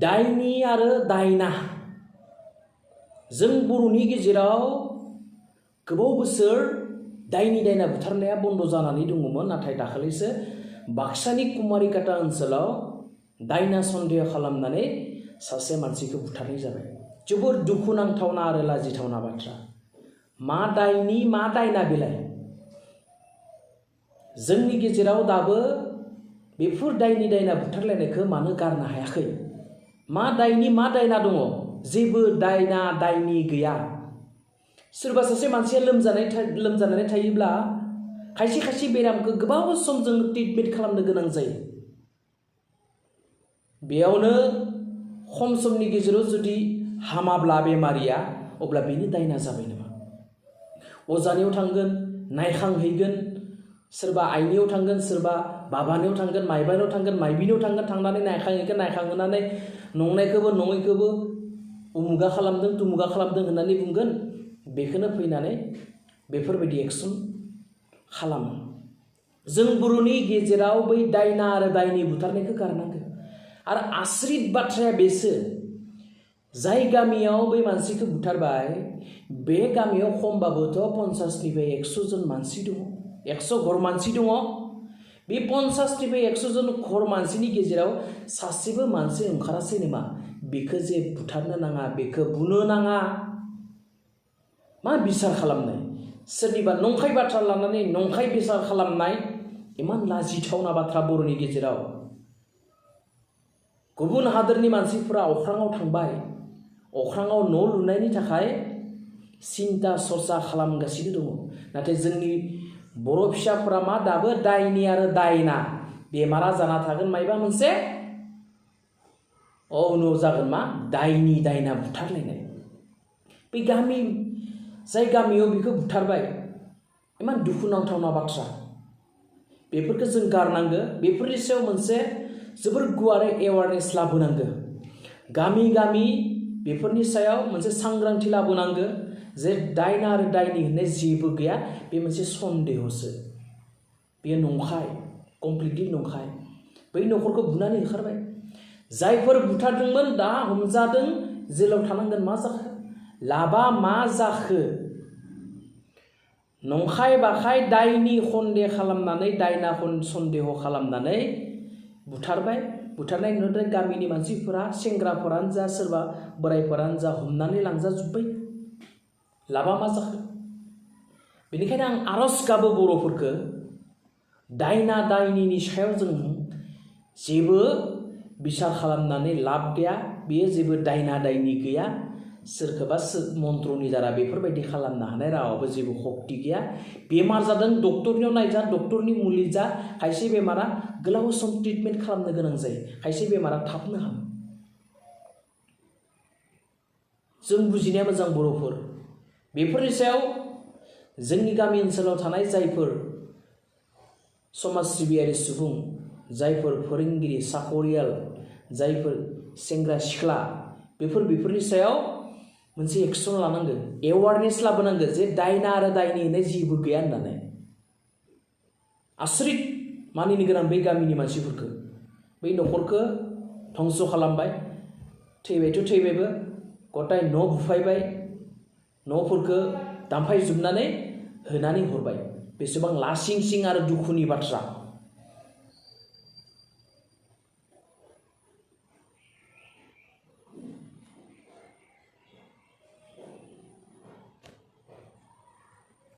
दाइनि आरो दाइना जों बर'नि गेजेराव गोबाव बोसोर दाइनि दाइना बुथारनाया बन्द जानानै दङमोन, नाथाय दाखालिसो बाक्सानि कुमारिकाटा ओनसोलाव दाइना सन्देह खालामनानै सासे मानसिखौ बुथारनाय जाबाय। जोबोर दुखुनांथावना आरो लाजिथावना बाथ्रा। मा दाइनि मा दाइना बेलाय? जोंनि गेजेराव दाबो बेफोर दाइनि दाइना बुथारलायनायखौ मानो गारनो हायाखै? मा दाइनि मा दाइना दङ? जेबो दाइना दाइनि गैया। सोरबा सासे मानसिया लोमजानानै थायोब्ला खायसे खायसे बेरामखौ गोबाव सम जों ट्रिटमेन्ट खालामनो गोनां जायो। बेयावनो खम समनि गेजेराव जुदि हामाब्ला बेमारिया, अब्ला बेनो दाइना जाबाय नामा? अजानियाव थांगोन, नायखांहैगोन, सोरबा आइनियाव थांगोन, सोरबा बाबानियाव थांगोन, माइबानियाव थांगोन, माइबिनियाव थांगोन, थांनानै नायखांहैगोन, नायखांहोनानै नंनायखौबो नङैखौबो उमुगा खालामदों तुमुगा खालामदों होननानै बुंगोन। बेखौनो फैनानै बेफोरबायदि एक्सन खालामो। जों बर'नि गेजेराव बै दाइना आरो दाइनि बुथारनायखौ गारनांगौ। आरो आसरित बाथ्राया बेसो, जाय गामियाव बै मानसिखौ बुथारबाय बे गामियाव खमबाबोथ 50निफ्राय 100 जन मानसि दङ, 100 घर मानसि दङ। बे 50निफ्राय 100 जन घर मानसिनि गेजेराव सासेबो मानसि ओंखारासै नामा बेखौ जे बुथारनो नाङा, बेखौ बुनो नाङा? मा बिसार खालामनाय? सोरनिबा नंखाय बाथ्रा लानानै नंखाय बिसार खालामनाय, इमान लाजिथावना बाथ्रा बर'नि गेजेराव। गुबुन हादोरनि मानसिफोरा अख्राङाव थांबाय, अख्राङाव न' लुनायनि थाखाय सिन्ता सरसा खालामगासिनो दङ। नाथाय जोंनि बर' फिसाफोरा मा दाबो दाइनि आरो दाइना बेमारा जाना थागोन मायबा मोनसे, उनाव जागोन मा दाइनि दाइना बुथारलायनाय। बे गामि जाय गामियाव बेखौ बुथारबाय, इमान दुखुनांथावना बाथ्रा। बेफोरखौ जों गारनांगो। बेफोरनि सायाव मोनसे जोबोर गुवारै एवारनेस लाबोनांगो। गामि गामि बेफोरनि सायाव मोनसे सांग्रांथि लाबोनांगो जे दाइना आरो दाइनि होननाय जेबो गैया, बे मोनसे सन्देहसो। बेयो नंखाय, कमप्लिटलि नंखाय। बै न'खरखौ बुनानै ओंखारबाय। जायफोर बुथारदोंमोन दा हमजादों, जेलाव थानांगोन। मा जाखो? लाबा मा जाखो? नंखाय बाखाय दाइनि सन्देह खालामनानै, दाइना सन्देह खालामनानै बुथारबाय। बुथारनाय नुदों गामिनि मानसिफोरा, सेंग्राफोरानो जा सोरबा बोराइफोरानो जा हमनानै लांजाजोब्बाय। लाबा मा जाखो? बेनिखायनो आं आरज गाबो बर'फोरखौ, दाइना दाइनिनि सायाव जों जेबो बिसार खालामनानै लाब गैया। बेयो जेबो दाइना दाइनि गैया। सोरखौबा मन्त्रनि द्वारा बेफोरबायदि खालामनो हानाय रावाबो जेबो शक्ति गैया। बेमार जादों डक्टरनियाव नायजा, डक्टरनि मुलि जा। खायसे बेमारा गोलाव सम ट्रिटमेन्ट खालामनो गोनां जायो, खायसे बेमारा थाबनो हामो। जों बुजिनाया मोजां बर'फोर। बेफोरनि सायाव जोंनि गामि ओनसोलाव थानाय जायफोर समाज सिबियारि सुबुं, जायफोर फोरोंगिरि, साखरियाल, जायफोर सेंग्रा सिख्ला, बेफोरनि सायाव मोनसे एक्सन लानांगो, एवारनेस लाबोनांगो जे दाइना आरो दाइनि होननाय जेबो गैया होननानै। आसरित मानिनो गोनां बै गामिनि मानसिफोरखौ। बै न'खरखौ धंस खालामबाय, थैबायथ' थैबायबो, गथाय न' बुफायबाय, न'फोरखौ दानफायजोबनानै होनानै हरबाय। बेसेबां लासिं सिं आरो दुखुनि बाथ्रा।